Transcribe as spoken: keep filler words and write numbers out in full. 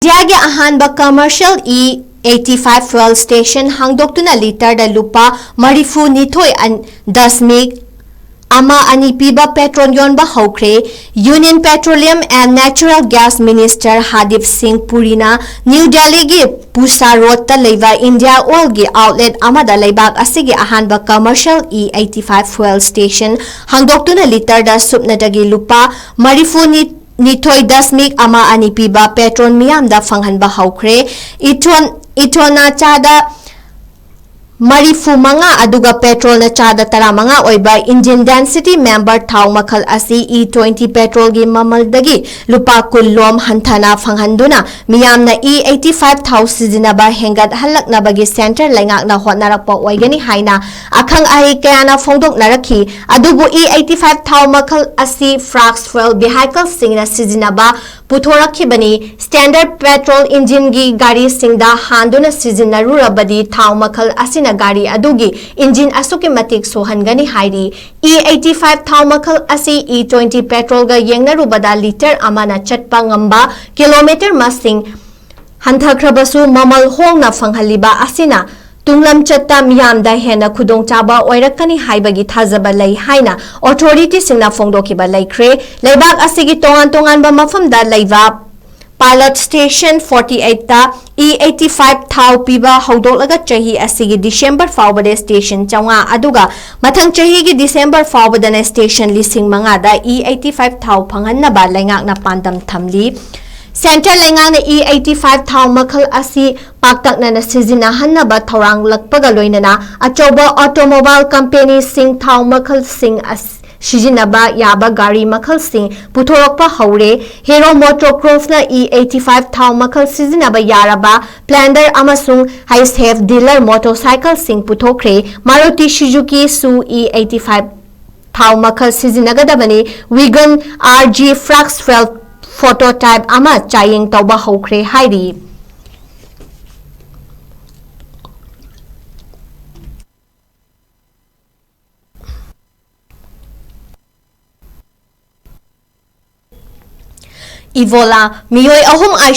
ꯏꯟꯗꯤꯌꯥꯒꯤ ꯑꯍꯥꯟꯕ commercial E eighty five fuel station ꯍꯥꯡꯗꯣꯛꯇꯨꯅ ꯂꯤꯇꯔꯗ ꯂꯨꯄꯥ ꯃꯔꯤꯐꯨ ꯅꯤꯊꯣꯏ ꯑꯟ-, ꯗꯁꯃꯤꯛ ꯑꯃ ꯑꯅꯤ ꯄꯤꯕ ꯄꯦꯇ꯭ꯔꯣꯜ ꯌꯣꯟꯕ ꯍꯧꯈ꯭ꯔꯦ꯫ Union Petroleum and Natural Gas Minister ꯍꯥꯔꯗꯤꯞ ꯁꯤꯡ ꯄꯨꯔꯤꯅ ꯅ꯭ꯌꯨ ꯗꯦꯜꯂꯤꯒꯤ ꯄꯨꯁꯥ ꯔꯣꯗꯇ ꯂꯩꯕ ꯏꯟꯗꯤꯌꯥ ꯑꯣꯏꯜꯒꯤ outlet ꯑꯃꯗ ꯂꯩꯕꯥꯛ ꯑꯁꯤꯒꯤ ꯑꯍꯥꯟꯕ commercial E eighty five fuel station ꯍꯥꯡꯗꯣꯛꯇꯨꯅ ꯂꯤꯇꯔꯗ ꯁꯨꯞꯅꯇꯒꯤ ꯂꯨꯄꯥ ꯃꯔꯤꯐꯨ ꯅꯤꯊꯣꯏ ꯗꯁꯃꯤꯛ ꯑꯃ ꯑꯅꯤ ꯄꯤꯕ ꯄꯦꯇ꯭ꯔꯣꯜ ꯃꯤꯌꯥꯝꯗ ꯐꯪꯍꯟꯕ ꯍꯧꯈ꯭ꯔꯦ꯫ ꯏꯊꯣꯟ-, ꯏꯊꯣꯟꯅ ꯆꯥꯗ ꯃꯔꯤꯐꯨ ꯃꯉꯥ ꯑꯗꯨꯒ ꯄꯦꯇ꯭ꯔꯣꯜꯅ ꯆꯥꯗ ꯇꯔꯥꯃꯉꯥ ꯑꯣꯏꯕ engine density member ꯊꯥꯎ ꯃꯈꯜ ꯑꯁꯤ E twenty ꯄꯦꯇ꯭ꯔꯣꯜꯒꯤ ꯃꯃꯜꯗꯒꯤ ꯂꯨꯄꯥ ꯀꯨꯟ ꯂꯣꯝ ꯍꯟꯊꯅ ꯐꯪꯍꯟꯗꯨꯅ ꯃꯤꯌꯥꯝꯅ E eighty five ꯊꯥꯎ ꯁꯤꯖꯤꯟꯅꯕ ꯍꯦꯟꯒꯠꯍꯜꯂꯛꯅꯕꯒꯤ centre ꯂꯩꯉꯥꯛꯅ ꯍꯣꯠꯅꯔꯛꯄ ꯑꯣꯏꯒꯅꯤ ꯍꯥꯏꯅ ꯑꯈꯪ ꯑꯍꯩ ꯀꯌꯥꯅ ꯐꯣꯡꯗꯣꯛꯅꯔꯛꯈꯤ꯫ ꯑꯗꯨꯕꯨ E eighty five ꯊꯥꯎ ꯃꯈꯜ ꯑꯁꯤ flex fuel vehicleꯁꯤꯡꯅ ꯁꯤꯖꯤꯟꯅꯕ ꯄꯨꯊꯣꯔꯛꯈꯤꯕꯅꯤ꯫ Standard petrol engineꯒꯤ ꯒꯥꯔꯤꯁꯤꯡꯗ ꯍꯥꯟꯗꯨꯅ ꯁꯤꯖꯤꯟꯅꯔꯨꯔꯕꯗꯤ ꯊꯥꯎ ꯃꯈꯜ ꯑꯁꯤꯅ ꯒꯥꯔꯤ ꯑꯗꯨꯒꯤ engine ꯑꯁꯨꯛꯀꯤ ꯃꯇꯤꯛ ꯁꯣꯛꯍꯟꯒꯅꯤ ꯍꯥꯏꯔꯤ꯫ E eighty five ꯊꯥꯎ ꯃꯈꯜ ꯑꯁꯤ E twenty ꯄꯦꯇ꯭ꯔꯣꯜꯒ ꯌꯦꯡꯅꯔꯨꯕꯗ ꯂꯤꯇꯔ ꯑꯃꯅ ꯆꯠꯄ ꯉꯝꯕ ꯀꯤꯂꯣꯃꯤꯇꯔ ꯃꯁꯤꯡ ꯍꯟꯊꯈ꯭ꯔꯕꯁꯨ ꯃꯃꯜ ꯍꯣꯡꯅ ꯐꯪꯍꯜꯂꯤꯕ ꯑꯁꯤꯅ ꯇꯨꯡꯂꯝꯆꯠꯇ ꯃꯤꯌꯥꯝꯗ ꯍꯦꯟꯅ ꯈꯨꯗꯣꯡꯆꯥꯕ ꯑꯣꯏꯔꯛꯀꯅꯤ ꯍꯥꯏꯕꯒꯤ ꯊꯥꯖꯕ ꯂꯩ ꯍꯥꯏꯅ authorityꯁꯤꯡꯅ ꯐꯣꯡꯗꯣꯛꯈꯤꯕ ꯂꯩꯈ꯭ꯔꯦ꯫ ꯂꯩꯕꯥꯛ ꯑꯁꯤꯒꯤ ꯇꯣꯉꯥꯟ ꯇꯣꯉꯥꯟꯕ ꯃꯐꯝꯗ ꯂꯩꯕ pilot station forty eightꯇ E eighty five ꯊꯥꯎ ꯄꯤꯕ ꯍꯧꯗꯣꯛꯂꯒ ꯆꯍꯤ ꯑꯁꯤꯒꯤ December ꯐꯥꯎꯕꯗ station ꯆꯥꯝꯃꯉꯥ ꯑꯗꯨꯒ ꯃꯊꯪ ꯆꯍꯤꯒꯤ December ꯐꯥꯎꯕꯗꯅ station ꯂꯤꯁꯤꯡ ꯃꯉꯥꯗ E eighty five ꯊꯥꯎ ꯐꯪꯍꯟꯅꯕ ꯂꯩꯉꯥꯛꯅ ꯄꯥꯟꯗꯝ ꯊꯝꯂꯤ꯫ Centre ꯂꯩꯉꯥꯛꯅ E eighty five ꯊꯥꯎ ꯃꯈꯜ ꯑꯁꯤ ꯄꯥꯛꯇꯛꯅꯅ ꯁꯤꯖꯤꯟꯅꯍꯟꯅꯕ ꯊꯧꯔꯥꯡꯂꯛꯄꯒ ꯂꯣꯏꯅꯅ ꯑꯆꯧꯕ automobile companyꯁꯤꯡ ꯊꯥꯎ ꯃꯈꯜꯁꯤꯡ ꯑꯁ-, ꯁꯤꯖꯤꯟꯅꯕ ꯌꯥꯕ ꯒꯥꯔꯤ ꯃꯈꯜꯁꯤꯡ ꯄꯨꯊꯣꯔꯛꯄ ꯍꯧꯔꯦ꯫ Hero MotoCrossꯅ E eighty five ꯊꯥꯎ ꯃꯈꯜ ꯁꯤꯖꯤꯟꯅꯕ ꯌꯥꯔꯕ Splendor ꯑꯃꯁꯨꯡ Hiace dealer motorcycleꯁꯤꯡ ꯄꯨꯊꯣꯛꯈ꯭ꯔꯦ꯫ Maruti Suzukiꯁꯨ E eighty five ꯊꯥꯎ ꯃꯈꯜ ꯁꯤꯖꯤꯟꯅꯒꯗꯕꯅꯤ꯫ Wagon R G flex fuel prototype ꯑꯃ ꯆꯥꯌꯦꯡ ꯇꯧꯕ ꯍꯧꯈ꯭ꯔꯦ ꯍꯥꯏꯔꯤ꯫ Ebola, ꯃꯤꯑꯣꯏ ꯑꯍꯨꯝ